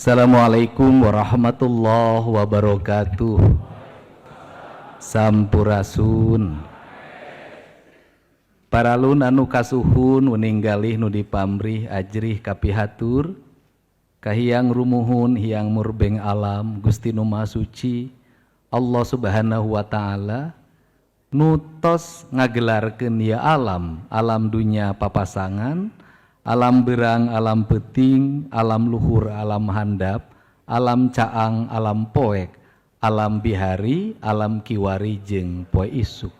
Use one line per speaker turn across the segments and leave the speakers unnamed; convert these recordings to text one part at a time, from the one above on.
Assalamualaikum warahmatullahi wabarakatuh. Sampurasun. Paralun anu kasuhun weninggalih nu dipamrih ajrih kapihatur kahiyang rumuhun hiang murbeng alam Gusti nu Maha Suci Allah Subhanahu wa taala nutos ngagelarkeun ya alam, alam dunya papasangan, alam berang, alam peting, alam luhur, alam handap, alam caang, alam poek, alam bihari, alam kiwari jeung poe isuk.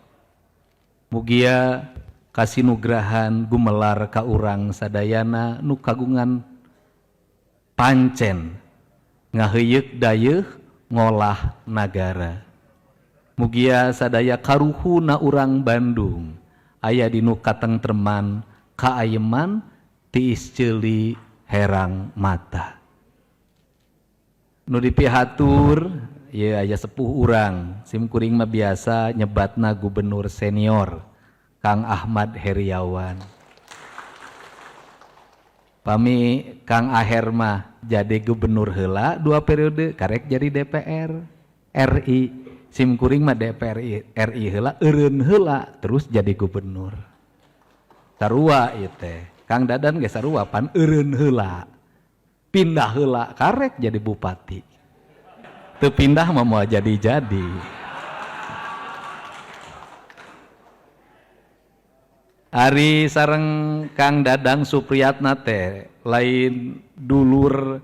Mugia kasinugrahan gumelar ka urang sadayana nu kagungan pancen ngaheuyeuk dayeuh ngolah nagara. Mugia sadaya karuhuna urang Bandung aya dinu katengtreman kaayeman tiis ceuli herang mata. Nu dipihatur ieu aya sepuh urang sim kuring mah biasa nyebatna gubernur senior Kang Ahmad Heriawan. Pami Kang Aher mah jadi gubernur heula 2 periode karek jadi DPR RI. Sim kuring mah DPR RI heula eureun heula terus jadi gubernur. Sarua ieu teh. Kang Dadan ge sarua pan eureun heula. Pindah heula karek jadi bupati. Teu pindah mah moal jadi-jadi. Ari sareng Kang Dadang Supriyatna teh lain dulur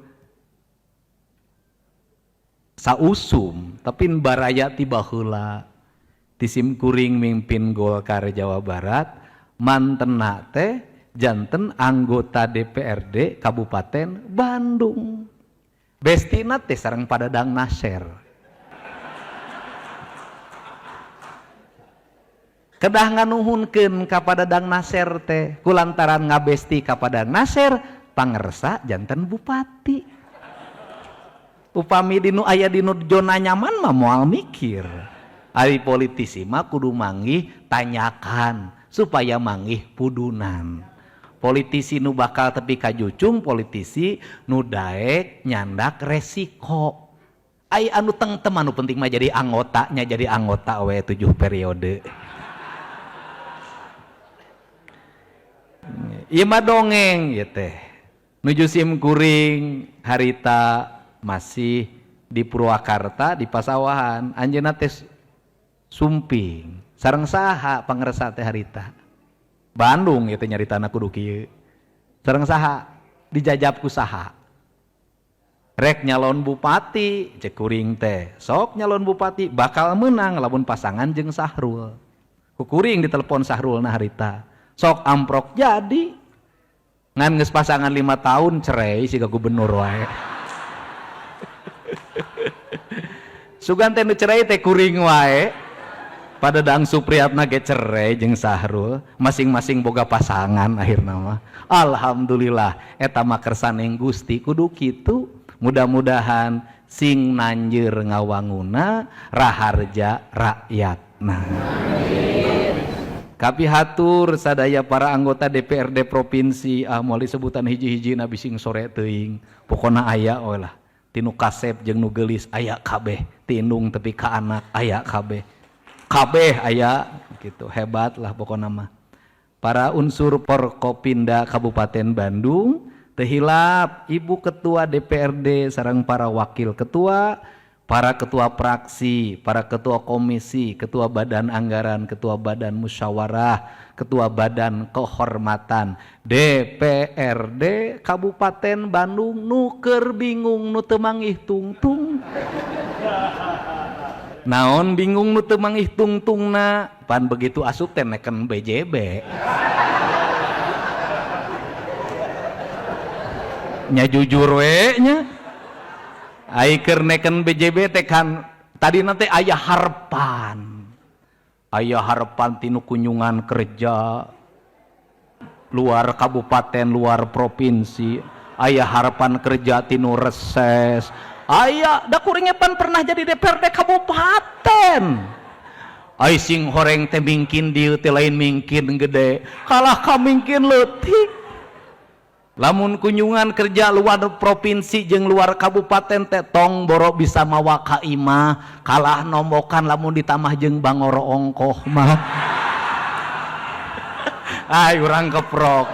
sausum tapi baraya ti baheula. Ti sim kuring mimpin Golkar Jawa Barat mantena teh janten anggota DPRD Kabupaten Bandung. Bestina teh sareng Padadang Nasir. Kedah nganuhunkeun ka Padadang Nasir teh kulantaran ngabesti ka Padadang Nasir pangersa janten bupati. Upami dinu aya dinu zona nyaman mah moal mikir. Ari politisi mah kudu manggih tanyakan supaya manggih pudunan. Politisi nu bakal tepi ka jucung, politisi nu daek nyandak resiko. Ai anu tengtem anu penting mah jadi anggotanya, jadi anggota we 7 periode. Ieu mah dongeng ieu teh. Nuju sim kuring harita masih di Purwakarta di pasawahan anjeunna teh sumping sareng saha pangersa teh harita Bandung ieu teh nyaritana kudu kieu sareng saha dijajab ku saha rek nyalon bupati cek kuring teh sok nyalon bupati bakal menang lamun pasangan jeung Sahrul. Ku kuring ditelepon Sahrulna harita sok amprok jadi ngan geus pasangan 5 tahun cerai siga gubernur wae. Sugan teh nu cerai teh kuring wae. Padadang Supriyatna ge cerai jeung Sahrul, masing-masing boga pasangan akhirna mah. Alhamdulillah eta mah kersaning Gusti kudu kitu. Mudah-mudahan sing nanjeur ngawanguna raharja rakyatna. Kapihatur sadaya para anggota DPRD provinsi, ah moal disebutan hiji-hiji na bising sore teuing. Pokona aya we lah. Tinu kasep jeung nu geulis aya kabeh, ti indung tepi ka anak aya kabeh. Kabeh aya gitu, hebat lah pokona mah. Para unsur Forkopinda Kabupaten Bandung, teu hilap Ibu Ketua DPRD sareng para wakil ketua, para ketua praksi, para ketua komisi, ketua badan anggaran, ketua badan musyawarah, ketua badan kehormatan DPRD Kabupaten Bandung nu keur bingung nu teu manggih tungtung. Naon bingung nu teu manggih tungtungna, pan begitu asup teh neken BJB. Nya jujur we nya. Ai keur neken BJB teh kan tadi nanti aya harapan. Aya harapan tinu kunjungan kerja luar kabupaten, luar provinsi, aya harapan kerja tinu reses. Aya da kuring pan pernah jadi DPRD kabupaten. Ai sing horeng teh mingkin dieu teh lain mingkin gede, kalah ka mingkin leutik. Lamun kunjungan kerja luar provinsi jeung luar kabupaten teh tong boro bisa mawa ka imah, kalah nombokan lamun ditambah jeung bangoro ongkoh mah. Ay urang keprok.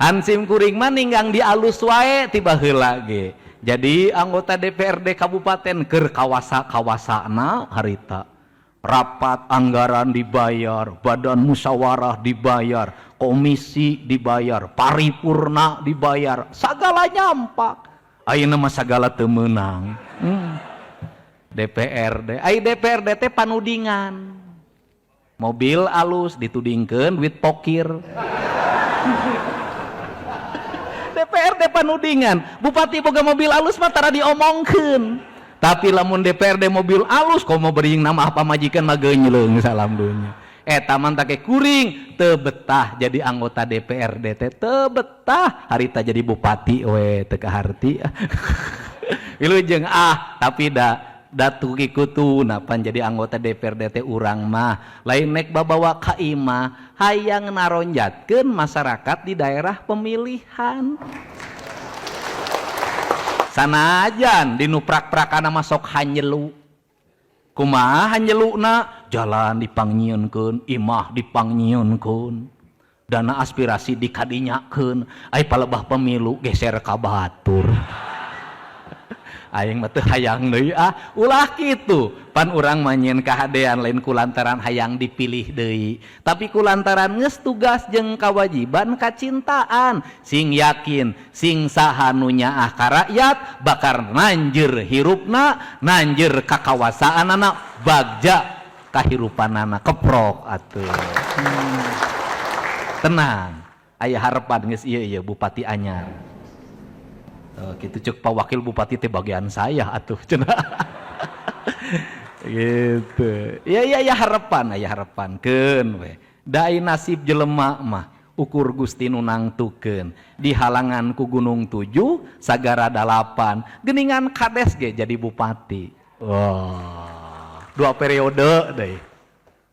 Ansim kuring mah ninggang di alus wae tiba heula ge. Jadi anggota DPRD kabupaten keur kawasa-kawasana harita. Rapat anggaran dibayar, badan musyawarah dibayar, komisi dibayar, paripurna dibayar, sagala nyampak. Ayeuna mah sagala teu meunang. DPRD, ai DPRD teh panudingan. Mobil alus ditudingkeun duit pokir. DPRD panudingan, bupati boga mobil alus mah tara diomongkeun. Tapi lamun DPRD mobil alus komo beuring nama pamajikan mah geunyeung salam dunya. Eta mah take kuring teu betah jadi anggota DPRD teh teu betah harita jadi bupati we teu kaharti. Wilujeng ah tapi da datu kikutuna pan jadi anggota DPRD teh urang mah lain nek babawa ka imah hayang naronjatkeun masyarakat di daerah pemilihan. Sanajan dinu prak-prakana masuk hanjelu. Kumaha hanjeluna? Jalan dipangnyieunkeun, imah dipangnyieunkeun, dana aspirasi dikadinyakeun, ai palebah pemilu geser ka batur. Aing mah teu hayang deui ah, ulah kitu. Pan urang mah nyieun kahadean lain kulantaran hayang dipilih deui, tapi kulantaran geus tugas jeung kawajiban kacintaan. Sing yakin, sing saha nu nyaah ka rakyat bakar nanjeur hirupna, nanjeur kakawasaanana, bagja kahirupanana keprok atuh. Tenang, aya harapan geus ieu ieu bupati anyar. Gitu cek Pak Wakil Bupati teh bagian saya atuh cenah. Gitu. Ya ya ya harapan, aya harapan keun we. Da nasib jelema mah ukur Gusti nu nangtukeun. Di halangan ku gunung 7, sagara 8. Geningan kades ge jadi bupati. Wah, 2 periode deui.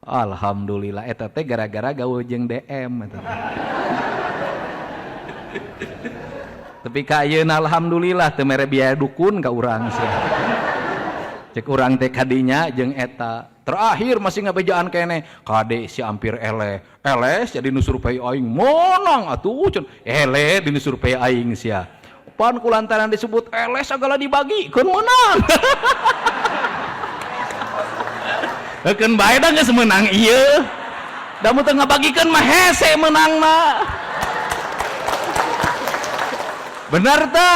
Alhamdulillah eta teh gara-gara gaul jeung DM eta teh. Tapi ka ayeuna alhamdulillah teu mere biaya dukun ka urang sia. Cek urang teh kadinya jeung eta. Terakhir masih ngabejaan keneh, kade si ampir eleh. Eleh jadi nu survei aing monang atuh cen. Eleh di nu survei aing sia. Pan kulantaran disebut eleh sagala dibagikeun meunang. Heukeun bae da geus meunang ieu. Da mun teu ngabagikeun mah hese meunangna. Bener teu?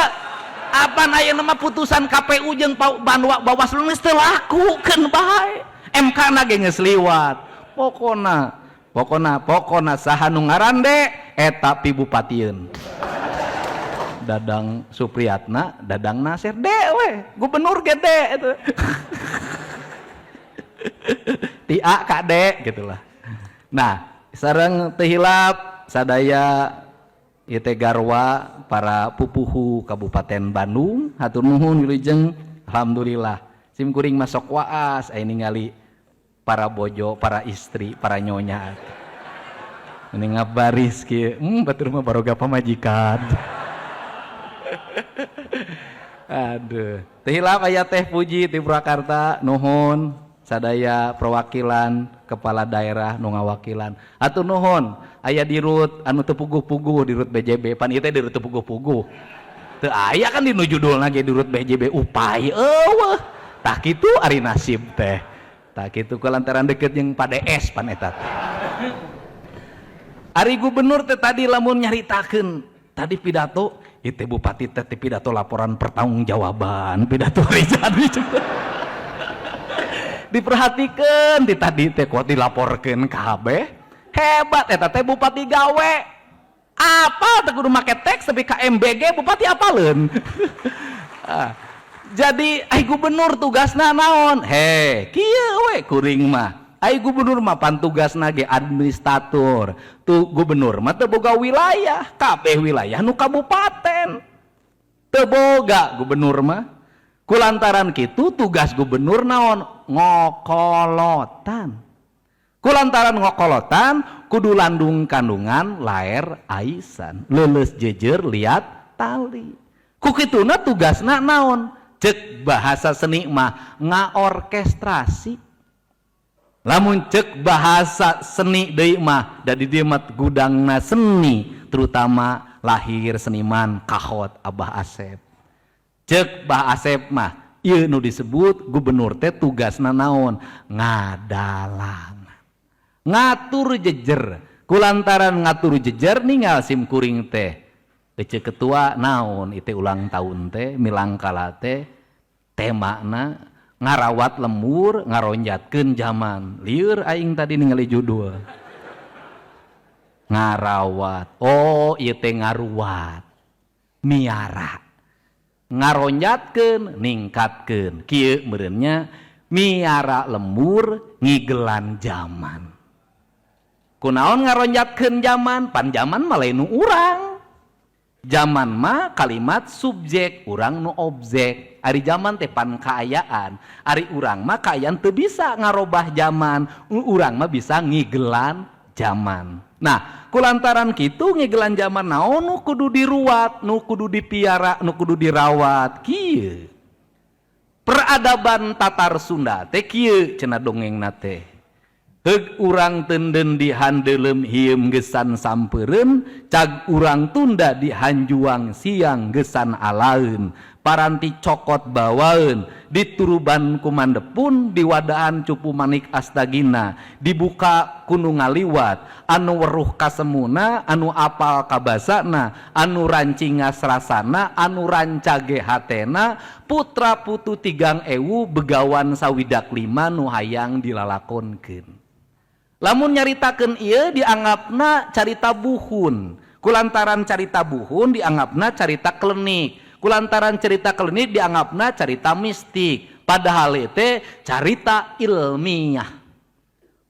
Apan ayeuna mah putusan KPU jeung Bawaslu geus teu laku keun bae. MK na ge geus liwat. Pokona, pokona, pokona saha nu ngarande eta pibupatieun. Dadang Supriyatna, Dadang Nasir de we, gubernur gede itu. Ti A ka D gitulah. Nah, sareng teu hilap sadaya ieu teh garwa para pupuhu Kabupaten Bandung, hatur nuhun wilujeng, alhamdulillah. Sim kuring masuk waas aya ningali para bojo, para istri, para nyonya. Mending ngabaris kieu, batur mah baroga pamajikan. Aduh, teu hilap aya Teh Puji ti Purwakarta, nuhun sadaya perwakilan kepala daerah nu ngawakilan. Hatur nuhun aya dirut anu teu puguh-puguh dirut BJB, pan ieu teh dirut teu puguh-puguh. Teu aya kan dinu judulna ge dirut BJB upay eueuh. Tah kitu ari nasib teh. Tah kitu kulantaran deket jeung Pa DS pan eta teh. Ari gubernur teh tadi lamun nyaritakeun tadi pidato ieu teh bupati teh pidato laporan pertanggungjawaban, pidato jadi diperhatikan di tadi teh kuat dilaporkeun kabeh. Hebat eta teh bupati gawe. Apa teh kudu make teks tapi KMBG bupati apaleun. Jadi ai gubernur tugasna naon? He, kieu we kuring mah. Ai gubernur mah pan tugasna ge administrator. Tu gubernur mah teu boga wilayah, kabeh wilayah nu kabupaten. Teu boga gubernur mah. Kulantaran kitu tugas gubernur naon? Ngokolotan. Kulantaran ngokolotan Kudu landung kandungan, laer aisan, leuleus jejer liat tali. Ku kituna tugasna naon? Cek bahasa seni mah ngaorkestrasi. Lamun cek bahasa seni deui mah, da di dieu mah gudangna seni, terutama lahir seniman kahot Abah Asep. Cek Bah Asep mah, ieu nu disebut gubernur teh tugasna naon? Ngadalangan, ngatur jejer. Kulantaran ngatur jejer, ningal sim kuring teh. Ece ketua, naon itu ulang tahun teh, milangkala teh temana ngarawat lembur ngaronjatkeun zaman? Lieur aing tadi ningali judul ngarawat. Oh, ieu teh ngaruat, miara, ngaronjatkeun, ningkatkeun. Kieu meureunnya, miara lembur ngigelan zaman. Kunaon ngaronjatkeun zaman? Pan zaman mah lain nu urang. Zaman mah kalimat subjek, urang nu objek. Ari zaman teh pan kaayaan, ari urang mah kaayaan teu bisa ngarobah zaman, urang mah bisa ngigelan zaman. Nah, kulantaran kitu ngigelan zaman, naon nu kudu diruat, nu kudu dipiara, nu kudu dirawat? Kieu peradaban Tatar Sunda teh, kieu cenah dongengna teh. Heug urang tenden di handeuleum hieum gesan sampeureun, cag urang tunda di hanjuang siang gesan alaeun, paranti cokot bawaeun, dituruban ku mandepun, diwadaan cupu manik astagina, dibuka ku nu ngaliwat, anu weruh kasemuna, anu apal kabasana, anu rancing ngasrasana, anu rancage hatena, putra putu 3000 begawan 65 nu hayang dilalakonkeun. Lamun nyaritakeun ieu dianggapna carita buhun. Kulantaran carita buhun dianggapna carita klenik. Kulantaran cerita klenik dianggapna carita mistik. Padahal itu carita ilmiah.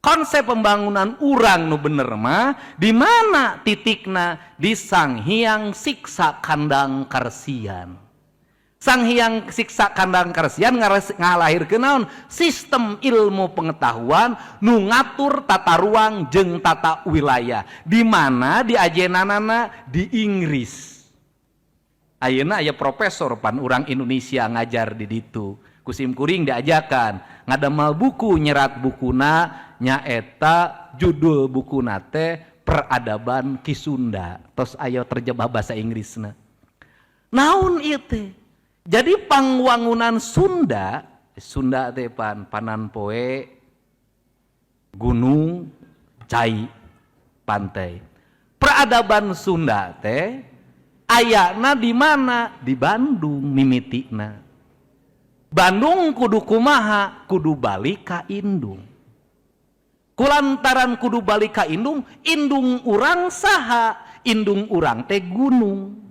Konsep pembangunan urang nu bener mah di mana titikna? Di Sang Hyang Siksa Kandang Karsian. Sang Hyang Siksa Kandang Karsian ngalahirkeun naon? Sistem ilmu pengetahuan nu ngatur tata ruang jeung tata wilayah. Di mana diajenanana? Di Inggris. Ayeuna aya profesor pan urang Indonesia ngajar di ditu. Ku sim kuring diajakan ngadamal buku, nyerat bukuna, nyaeta judul bukuna teh Peradaban Ki Sunda. Tos ayo terjemah bahasa Inggrisna. Naon ieu teh? Jadi pangwangunan Sunda, Sunda teh pan panan poe gunung, cai, pantai. Peradaban Sunda teh ayana di mana? Di Bandung mimitina. Bandung kudu kumaha? Kudu balik ka indung. Kulantaran kudu balik ka indung, indung urang saha? Indung urang teh gunung.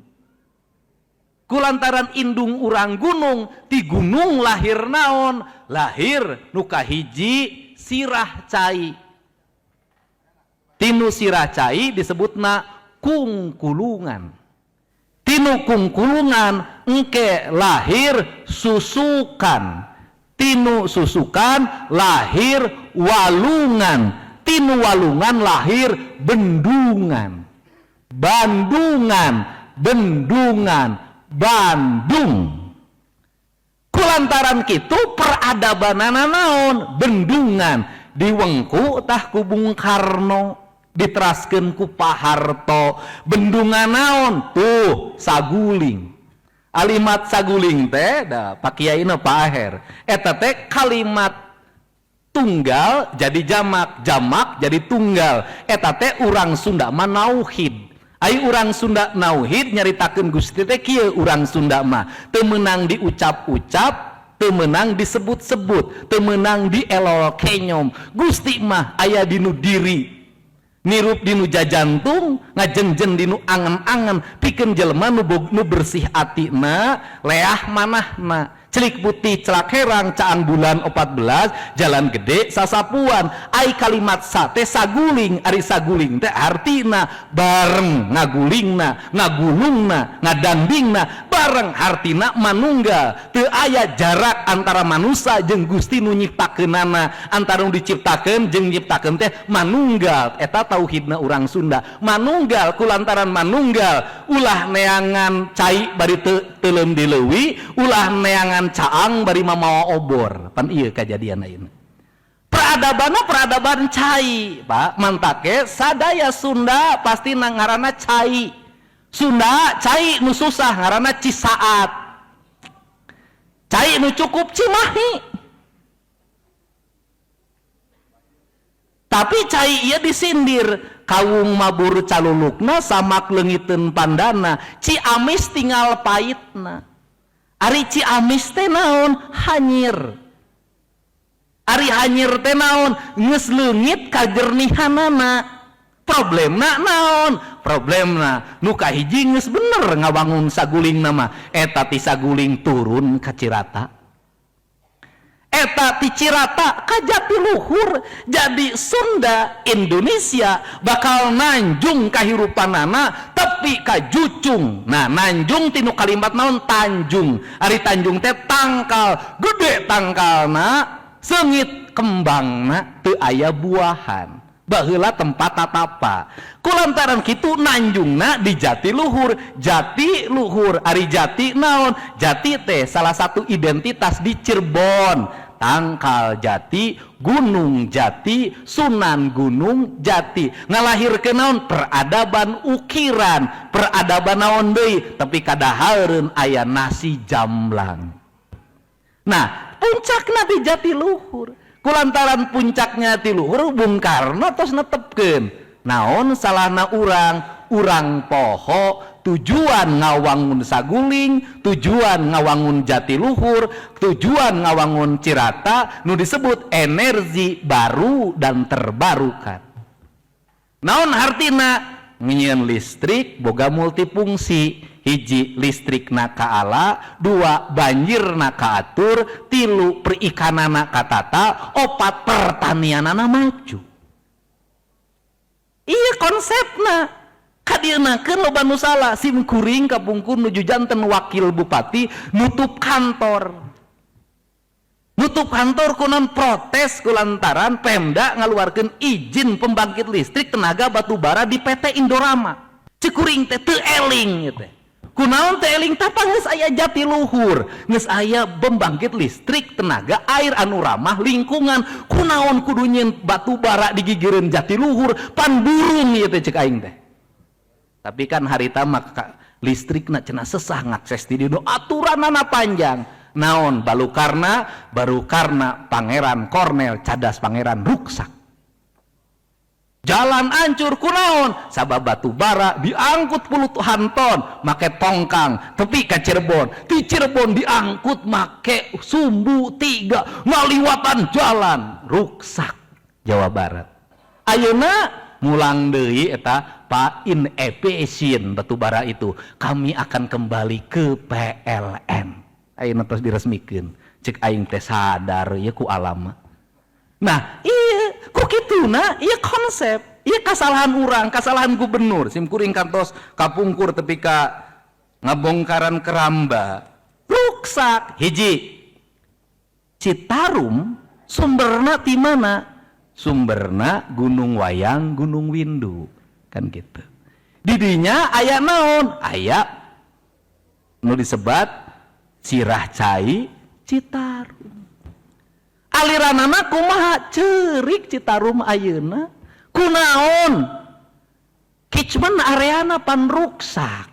Kulantaran indung urang gunung, ti gunung lahir naon? Lahir nu kahiji sirah cai. Tinu sirah cai disebutna kungkulungan. Tinu kungkulungan engke lahir susukan. Tinu susukan lahir walungan. Tinu walungan lahir bendungan. Bandungan, bendungan, Bandung. Kulantaran kitu peradabanana naon? Bendungan. Diwengku tah ku Bung Karno, diteraskeun ku Pak Harto. Bendungan naon? Tuh Saguling. Alimat Saguling teh da Pak Kiai, Pak Aher, eta teh kalimat tunggal jadi jamak, jamak jadi tunggal. Eta teh urang Sunda mah nauhid. Ai urang Sunda nauhid, nyaritakeun Gusti teh kieu, urang Sunda mah teu meunang diucap-ucap, teu meunang disebut-sebut, teu meunang dielol kenyom. Gusti mah aya dinu diri, nirup dinu jajantung, ngajengjen dinu angen-angen, pikeun jelema nu bersih atina, leah manahna. Celik putih celak herang, caang bulan 14, jalan gede sasapuan. Ai kalimat sa teh saguling, ari saguling teh artina bareng ngagulingna, ngagulungna, ngadandingna bareng, hartina manunggal. Teu aya jarak antara manusia jeung Gusti nu nyiptakeunana, antara nu diciptakeun jeung nyiptakeun teh manunggal. Eta tauhidna urang Sunda, manunggal. Kulantaran manunggal, ulah neangan cai bari teuleum di leuwi, ulah neangan caang bari mamawa obor. Pan ieu kajadian ayeuna peradabanna peradaban cai, Pak. Mantake sadaya Sunda pasti ngaranna cai Sunda. Cai nu susah ngaranna Cisaat, cai nu cukup Cimahi. Tapi cai ieu disindir, kawung mabur calulukna, samak leungiteun pandana, Ciamis tinggal paitna. Ari Ciamis teh naon? Hanyir. Ari hanyir teh naon? Geus leungit kajernihanana. Problemna naon? Problemna nu kahiji geus bener ngawangun saguling nama, eta ti saguling turun ka Cirata, eta ti Cirata ka Jatiluhur. Jadi Sunda Indonesia bakal nanjung kahirupanana tepi ka Jucung. Nah, nanjung tinu kalimat naon? Tanjung. Ari tanjung teh tangkal gede, tangkalna seungit, kembangna teu aya buahan. Baheula tempat tatapa. Kulantaran kitu nanjungna di Jatiluhur. Jatiluhur, ari jati naon? Jati teh salah satu identitas di Cirebon. Tangkal jati, Gunung Jati, Sunan Gunung Jati. Ngalahirkeun naon? Peradaban ukiran, peradaban naon deui, tapi kadahareun aya nasi jamblang. Nah, puncakna di Jatiluhur. Kulantaran puncaknya ti luhur, Bung Karno tos netepkeun naon salahna urang? Urang poho tujuan ngawangun saguling, tujuan ngawangun Jatiluhur, tujuan ngawangun Cirata, nu disebut energi baru dan terbarukan. Naon hartina? Nyieun listrik boga multifungsi. Hiji, listrik na kaala, dua, banjir na kaatur, tilu, perikanana katata, opat, pertanianana maju. Iya konsepna kadienakeun loba nu salah. Sim kuring kapungkur nuju janten wakil bupati nutup kantor, nutup kantor kunan protes kulantaran Pemda ngaluarkeun izin pembangkit listrik tenaga batu bara di PT Indorama. Cek kuring teh teu eling teh. Kunaon teu eling? Tapa geus aya Jatiluhur, geus aya pembangkit listrik tenaga air anu ramah lingkungan, kunaon kudu nyieun batu bara digigireun Jatiluhur? Pan burung ieu teh, cek aing teh. Tapi kan harita mah listrikna cenah sesah ngakses di dieu, aturanana panjang. Naon balukarna? Baru karena Pangeran Kornel cadas pangeran ruksak. Jalan hancur kunaon? Sabab batu bara diangkut puluhan ton make tongkang tepi ka Cirebon, di Cirebon diangkut make sumbu tiga ngaliwatan jalan, ruksak Jawa Barat. Ayeuna mulang deui eta Pak, inefisien batu bara itu, kami akan kembali ke PLN. Ayeuna tos diresmikeun. Cek aing teh sadar ieu ku alam. Nah, iya kok kituna iya konsep, iya kesalahan urang, kesalahan gubernur. Sim kuring kantos kapungkur tepi ka ngabongkaran keramba ruksak. Hiji, Citarum sumberna ti mana? Sumberna Gunung Wayang, Gunung Windu, kan gitu. Didinya aya naon? Aya nu disebat sirah cai Citarum. Aliranana kumaha? Cerik Citarum ayeuna. Kunaon? Catchment areana pan ruksak.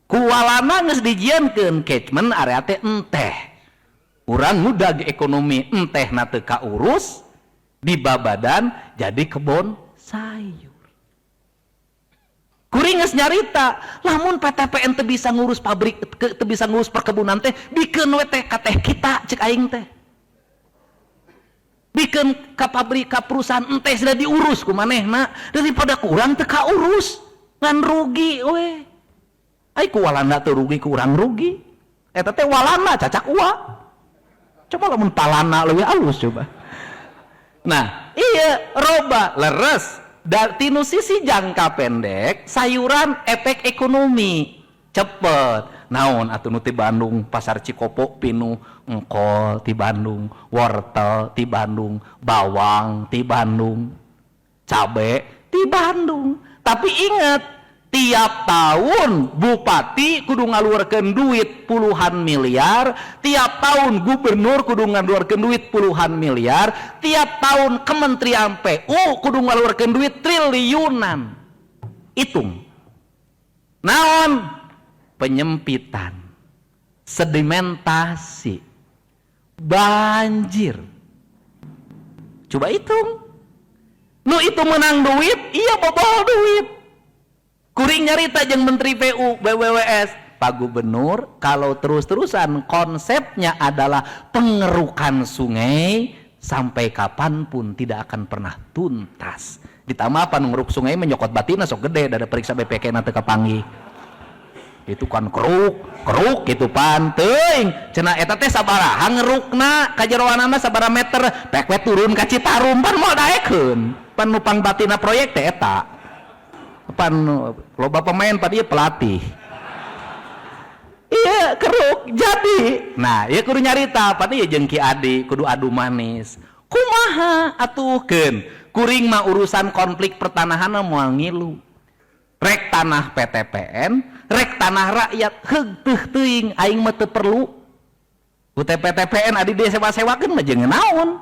Kualana geus dijieunkeun catchment area teh enteh. Urang ngudag ekonomi enteh na teu kaurus, di babadan jadi kebon sayur. Kuring geus nyarita, lamun PTPN teu bisa ngurus pabrik, teu bisa ngurus perkebunan teh, bikeun we teh ka teh kita, cek aing teh. Bikeun ka pabrik, ka perusahaan enteh sudah diurus ku manehna, daripada kurang teu kaurus, ngan rugi we. Ai ku Walanda teu rugi, ku urang rugi. Eta teh walana cacak ua. Coba lamun palana leuwih alus coba. Nah, iya roba leres. Tinu sisi jangka pendek, sayuran efek ekonomi cepet. Naon atuh nu ti Bandung, pasar Cikopo pinuh, engkol ti Bandung, wortel ti Bandung, bawang ti Bandung, cabe ti Bandung. Tapi ingat, tiap tahun bupati kudu ngaluarkeun duit puluhan miliar, tiap tahun gubernur kudu ngaluarkeun duit puluhan miliar, tiap tahun Kementerian PU kudu ngaluarkeun duit triliunan. Hitung. Naon? Penyempitan, sedimentasi, banjir. Coba hitung. Nu itu menang duit, iya bobol duit. Kuring nyarita jeung Menteri PU BWWS, Pak Gubernur, kalau terus-terusan konsepnya adalah pengerukan sungai, sampai kapanpun tidak akan pernah tuntas. Ditambah apa ngeruk sungai menyokot batina sok gede, da periksa BPK nanti kepanggih. Itu kan keruk, keruk gitu pan teuing. Cenah eta teh sabaraha ngerukna ka jeroanana sabaraha meter, pek we turun ka Citarum pan moal daekeun. Pan nu pangbatina proyek teh eta. Pan loba pemain pan ieu pelatih. Iya keruk jadi. Nah, ieu kudu nyarita pan ieu jeung Ki Adi kudu adu manis. Kumaha atuh keun? Kuring mah urusan konflik pertanahan moal ngilu. Rek tanah PTPN, rek tanah rakyat, heug teuh teuing aing mah teu perlu. Ku PTPN adi disewa-sewakeun mah jeung naon?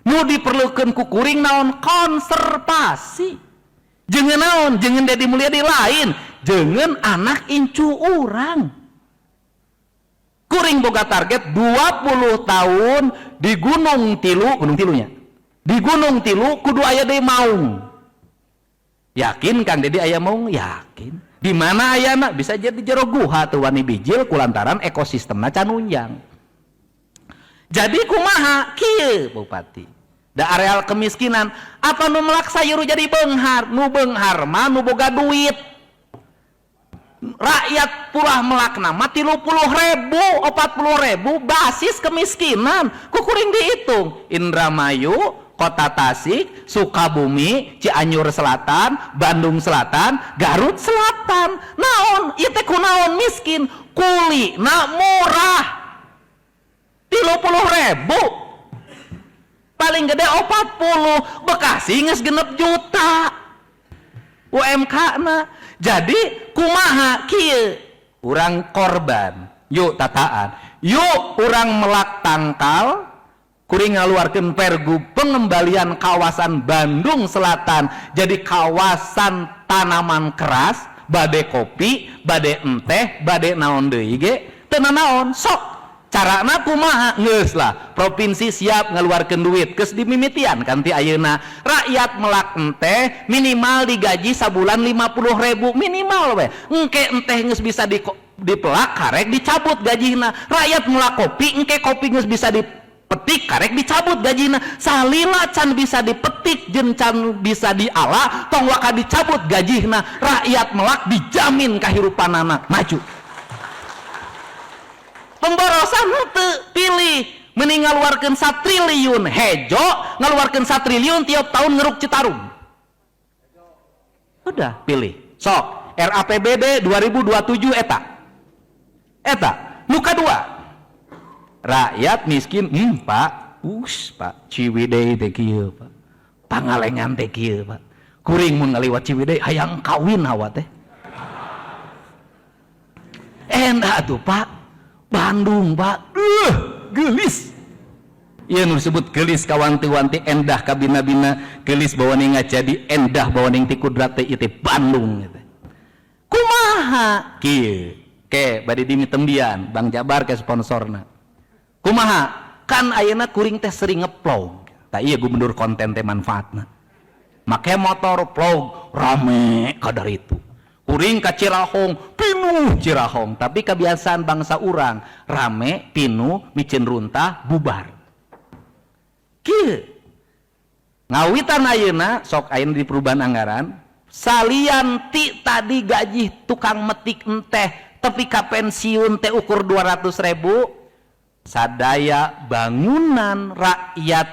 Nu diperlukeun ku kuring naon? Konservasi. Jeung naon? Jeung Dedi Mulyadi lain, jeung anak incu urang. Kuring boga target 20 tahun di Gunung Tilu, Gunung Tilunya. Di Gunung Tilu kudu aya deui maung. Yakin Kang Dedi aya maung? Yakin. Di mana ayana? Bisa jadi jero guha teu wani bijil kulantaran ekosistemna can nunjang. Jadi kumaha? Kieu Bupati. Da areal kemiskinan, apa nu melak sayur jadi beunghar? Nu beunghar mah nu boga duit. Rakyat purah melakna mah 30.000, 40.000 basis kemiskinan. Ku kuring dihitung. Indramayu, Kota Tasik, Sukabumi, Cianjur Selatan, Bandung Selatan, Garut Selatan. Naon? Ieu teh kunaon miskin? Kuli na murah. 30.000. Paling gede 40, Bekasi geus 6 juta. UMK na. Jadi kumaha kieu? Urang korban. Yuk tataan. Yuk urang melak tangkal, kuring ngaluarkeun pergub pengembalian kawasan Bandung Selatan jadi kawasan tanaman keras, bade kopi, bade enteh, bade naon deui ge, teu naon, sok carana kumaha geus lah. Provinsi siap ngeluarkeun duit, geus dimimitian kan ti ayeuna. Rakyat melak enteh minimal digaji sabulan 50.000 minimal we. Engke enteh geus bisa di dipelak karek dicabut gajina. Rakyat melak kopi, engke kopi geus bisa dipetik karek dicabut gajina. Salila can bisa dipetik jeung can bisa diala, tong waka dicabut gajina. Rakyat melak dijamin kahirupanana maju. Pemborosan henteu, pilih mending ngaluarkeun 1 triliun hejo, ngaluarkeun 1 triliun tiap tahun ngeruk Citarum. Udah pilih sok. RAPBD 2027 eta eta nu kadua rakyat miskin. Pak, us Pak, Ciwidey teh kieu Pak, Pangalengan teh kieu Pak. Kuring mun ngaliwat Ciwidey hayang kawin hawa teh. Endah tuh Pak. Bandung Pak, gelis. Iya nu disebut gelis kawanti-wanti, endah kabina-bina, gelis bawaning jadi endah bawaning ti kudrat teh ieu Bandung gitu. Kumaha kieu ke bade dimitembian Bang Jabar ke sponsorna. Kumaha kan ayeuna kuring teh sering ngevlog. Tah iya gubernur konten teh manfaatna. Make motor vlog rame kadar itu. Kuring ka Cirahong pinuh Cirahong, tapi kebiasaan bangsa urang rame pinuh micin runtah bubar. Kieu ngawitan ayeuna sok ayeuna di perubahan anggaran salian ti tadi gaji tukang metik enteh. Tapi ka pensiun teh ukur 200 ribu. Sadaya bangunan rakyat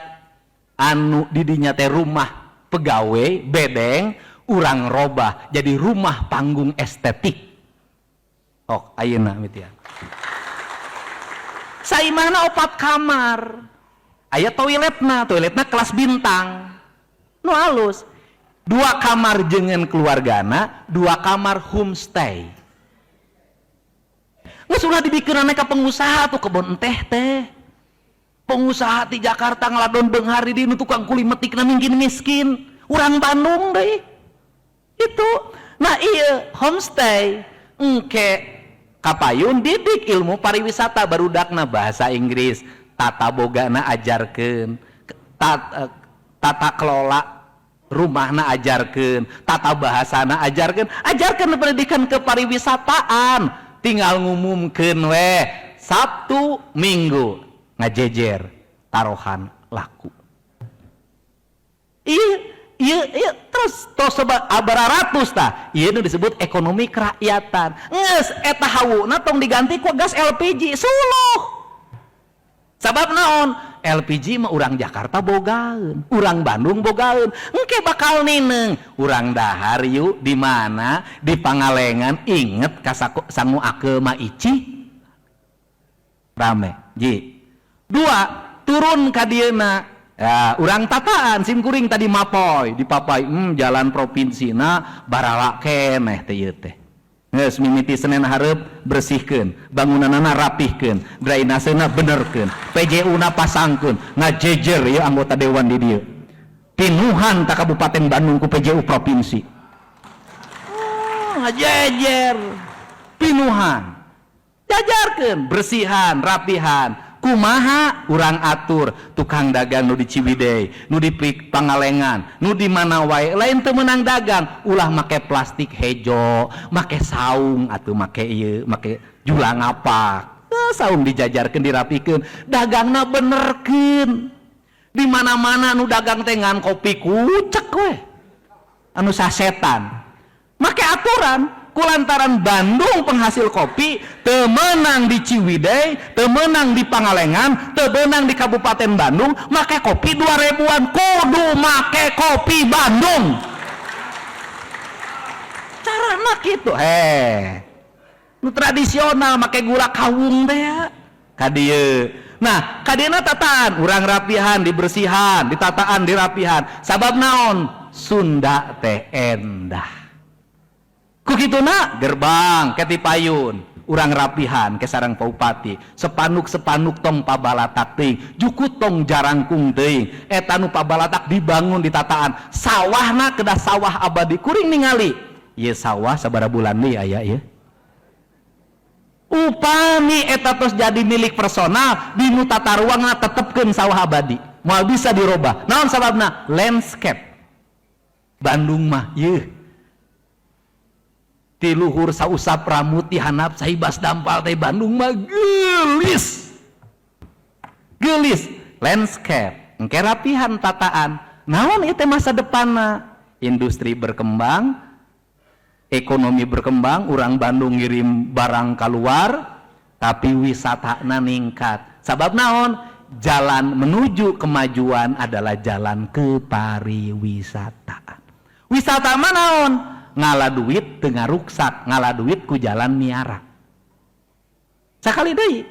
anu didinya teh rumah pegawai bedeng, urang robah jadi rumah panggung estetik. Oh, ayeuna mitian saimahna opat kamar, aya toiletna, toiletna kelas bintang nu halus. Dua kamar jengen keluargana, dua kamar homestay. Nggak sudah dibikin ka pengusaha tuh, kebon teh teh pengusaha di Jakarta ngaladon beunghar di tukang kuli metikna mungkin miskin orang Bandung deh itu. Nah, iya, homestay engke kapayun didik ilmu pariwisata barudakna, bahasa Inggris, tata bogana ajarkeun, tata kelola rumahna ajarkeun, tata bahasana ajarkeun, ajarkeun pendidikan kepariwisataan. Tinggal ngumumkeun weh Sabtu Minggu ngajejer, taruhan laku. Iya, iya, terus tos ratus tah. Iya, nu disebut ekonomi kerakyatan. Geus eta hawuna tong diganti ku gas LPG, suluh. Sabab naon? LPG mah urang Jakarta bogaeun, urang Bandung bogaeun. Engke bakal nineng urang dahar yuk. Di mana? Di Pangalengan. Inget ka sangu ake ma ici rame ji dua turun ka dieuna ya. Urang tataan sim kuring tadi mapoy dipapai, jalan provinsi na barala keneh teh ieu teh. Geus mimiti Senin hareup bersihkeun, bangunanana rapihkeun, drainasena benerkeun, PJU-na pasangkeun, ngajejer ya anggota dewan di dieu. Pinuhan tak Kabupaten Bandung ku PJU provinsi. Oh, ngajejer. Pinuhan. Jajarkeun, bersihan, rapihan. Kumaha urang atur tukang dagang nu di Ciwidey, nu di Pangalengan, nu di mana wae, lain teu meunang dagang, ulah make plastik hejo, make saung atuh, make ieu, make julang ngapak. Eh, saung dijajarkeun, dirapikeun, dagangna benerkeun. Di mana-mana nu dagang teh ngan kopi kucek we. Anu sasetan. Make aturan kulantaran Bandung penghasil kopi, teu meunang di Ciwidey, teu meunang di Pangalengan, teu meunang di Kabupaten Bandung make kopi 2000-an, kudu make kopi Bandung. Carana gitu heh, nu tradisional make gula kawung teh ya ka dieu. Nah, kadieuna tataan urang rapihan, dibersihan, ditataan, dirapihan. Sabab naon? Sunda teh endah. Ku kituna gerbang ke payun urang rapihan ke sarang bupati, sepanuk-sepanuk tong pabalatak teuing, jukut tong jarangkung teuing. Eta nu pabalatak dibangun, ditataan. Sawahna kedah sawah abadi. Kuring ningali ieu sawah sabaraha bulan deui aya ieu. Upami eta tos jadi milik personal, di nu tata ruangna tetepkeun sawah abadi, moal bisa dirobah. Naon sababna? Landscape Bandung mah yeuh, ti luhur sausap rambut, ti handap sahibas dampal teh Bandung mah gelis gelis. Landscape engke rapihan, tataan. Naon itu masa depanna? Industri berkembang, ekonomi berkembang, orang Bandung ngirim barang keluar, tapi wisata ningkat. Sabab naon? Jalan menuju kemajuan adalah jalan kepariwisataan. Wisata mah naon? Ngala duit tengah ruksak, ngala duit ku jalan miara. Sekali deui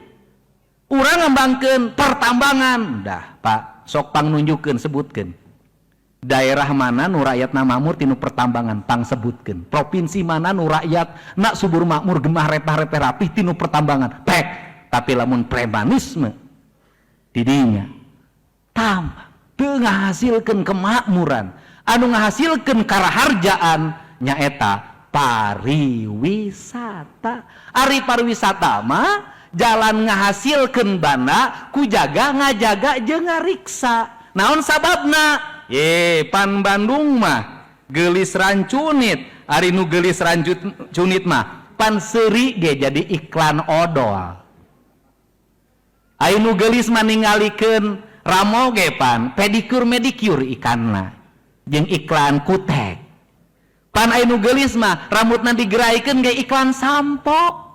urang ngembangkeun pertambangan dah, Pak, sok pang nunjukkeun, sebutkeun daerah mana nu rakyatna makmur tinu pertambangan. Pang sebutkeun provinsi mana nu rakyat nak subur makmur, gemah repah repeh rapih tinu pertambangan. Pek, tapi lamun premanisme didinya tambah teu ngahasilkeun kemakmuran. Anu ngahasilkeun karaharjaan nyaeta pariwisata. Ari pariwisata mah jalan ngahasilkeun banda ku jaga ngajaga jeung ngariksa. Naon sababna? Ye pan Bandung mah gelis rancunit. Ari nu gelis rancunit mah pan seuri ge jadi iklan odol. Ari nu gelis mah ningalikeun ramo ge pan pedikur medikur ikanna jeung iklan kutek. Pan anu geulis mah rambutna digeraikeun ge iklan sampo.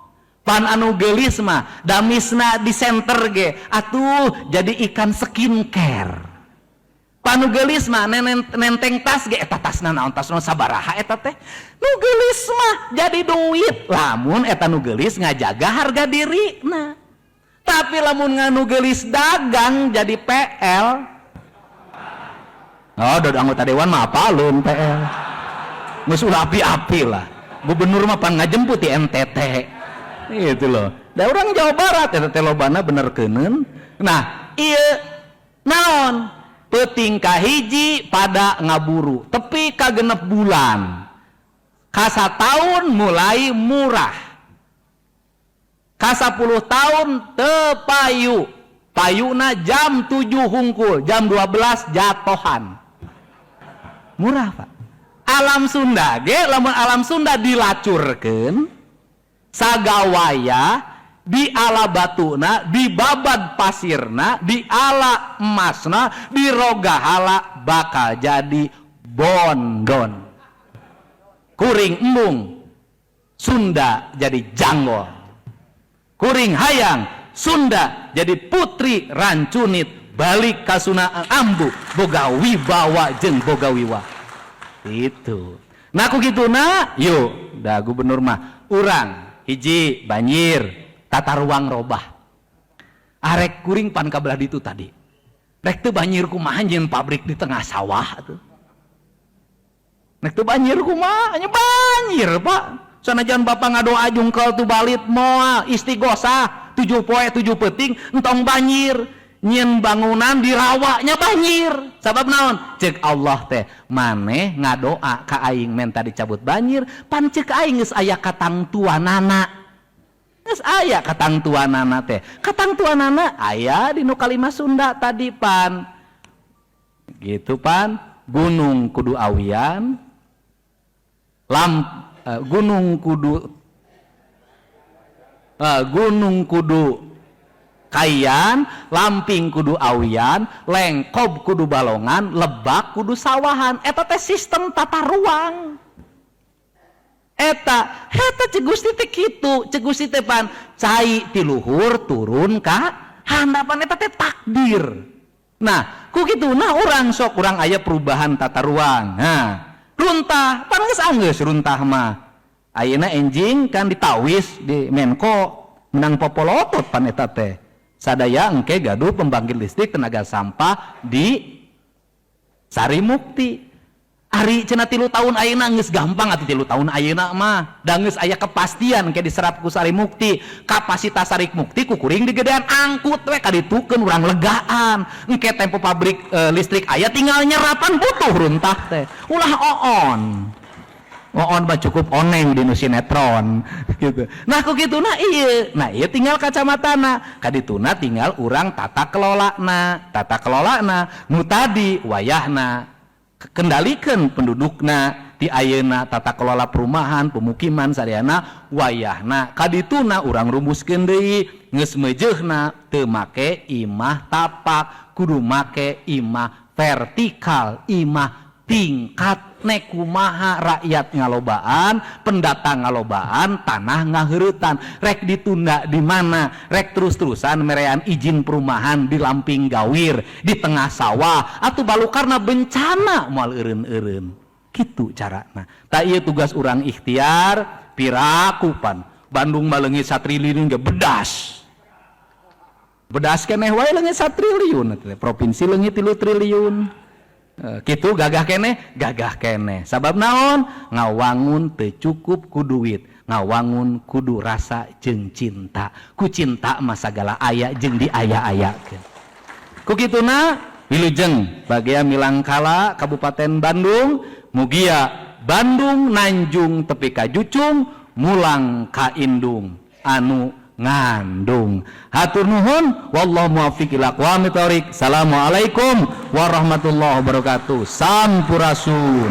Pan anu geulis mah damisna di center ge atuh jadi ikan skincare. Pan nu geulis mah nenteng tas ge, eta tasna naon, tasna sabaraha eta teh. Nu geulis mah jadi duit lamun eta nu geulis ngajaga harga diri. Nah, tapi lamun nganu geulis dagang jadi PL. Oh, dod anggota dewan mah apalun PL, geus ulah api-api lah. Gubernur mah pan ngajemput di NTT itu loh. Da orang Jawa Barat eta teh lobana bener keuneun. Nah, ieu naon, peuting kahiji pada ngaburu tepi ka 6 bulan, ka tahun mulai murah, ka 10 tahun teu payu payuna, jam 7 hungkul, jam 12 jatohan. Murah, Pak. Alam Sunda ge lamun alam Sunda dilacurkeun sagawaya, di ala batuna, dibabad pasirna, di ala emasna, dirogahala, bakal jadi bondon. Kuring embung Sunda jadi janggol, kuring hayang Sunda jadi putri rancunit, balik kasuna ambu, boga wibawa jeung boga wiwa itu. Nah, ku gitu na yuk dah gubernur mah urang hiji banjir, tata ruang robah. Arek kuring pan kabelah ditu tadi, rek teu banjir kumaha nyieun pabrik di tengah sawah tuh? Rek teu banjir kumaha? Nya banjir, Pak. Sanajan bapak ngadoa jungkel tu balit moal, istighosah 7 poe 7 peuting, entong banjir. Nyieun bangunan di rawanya banjir. Sabab naon? Cek Allah teh, maneh ngadoa ka aing menta dicabut banjir, pan cek aing geus aya katangtuanana. Geus aya katangtuanana teh. Katangtuanana aya di nu kalima Sunda tadi pan gitu. Pan gunung kudu awian lam gunung kudu kaian, lamping kudu awian, lengkob kudu balongan, lebak kudu sawahan. Eta teh sistem tata ruang eta. Eta cek Gusti teh kitu. Cek Gusti teh pan cai ti luhur turun ka handapan, eta teh takdir. Nah, ku kitu nah urang sok urang aya perubahan tata ruang. Nah, runtah pan geus anggeus runtah mah ayeuna enjing kan ditawis di Menko, menang popolotot pan eta teh. Sadaya engke gaduh pembangkit listrik tenaga sampah di Sarimukti. Ari cenah 3 tahun ayeuna geus gampang atuh, 3 tahun ayeuna mah da geus aya kepastian engke diserap ku Sarimukti. Kapasitas Sarimukti ku kuring digedean, angkut we kaditukeun, urang legaan. Engke tempo pabrik listrik aya, tinggal nyerapan, butuh runtah teh ulah oon oon mah, cukup oneng di nu sinetron gitu. Nah, ku kitu nah iya, nah iya tinggal kacamatana kadituna, tinggal urang tata kelola. Na tata kelola na nu tadi wayahna kendalikan pendudukna di ayeuna, tata kelola perumahan, pemukiman sadayana wayahna kadituna urang rumuskeun deui. Geus meujeuhna teu make imah tapak, kudu make imah vertikal, imah tingkat. Nek kumaha rakyat ngalobaan, pendatang ngalobaan, tanah ngaheuretan, rek ditunda di mana? Rek terus-terusan merean izin perumahan di lamping gawir, di tengah sawah atau balukarna bencana moal eureun-eureun? Kitu carana. Tak ieu tugas urang ikhtiar piraku pan Bandung mah leungit satriliun ge bedas, bedas keneh wae leungit satriliun, provinsi leungit 3 triliun. Gitu gagah keneh, gagah keneh. Sabab naon? Ngawangun teu cukup ku duit, ngawangun kudu rasa jeung cinta. Ku cinta mah sagala aya jeung diaya-ayakeun. Ku kituna wilujeng bagia milangkala Kabupaten Bandung, mugia Bandung nanjung tepi ka jucung, mulang ka indung anu ngandung. Hatur nuhun, wallahu muwaffiq ila aqwamit thoriq. Assalamualaikum warahmatullahi wabarakatuh. Sampurasun.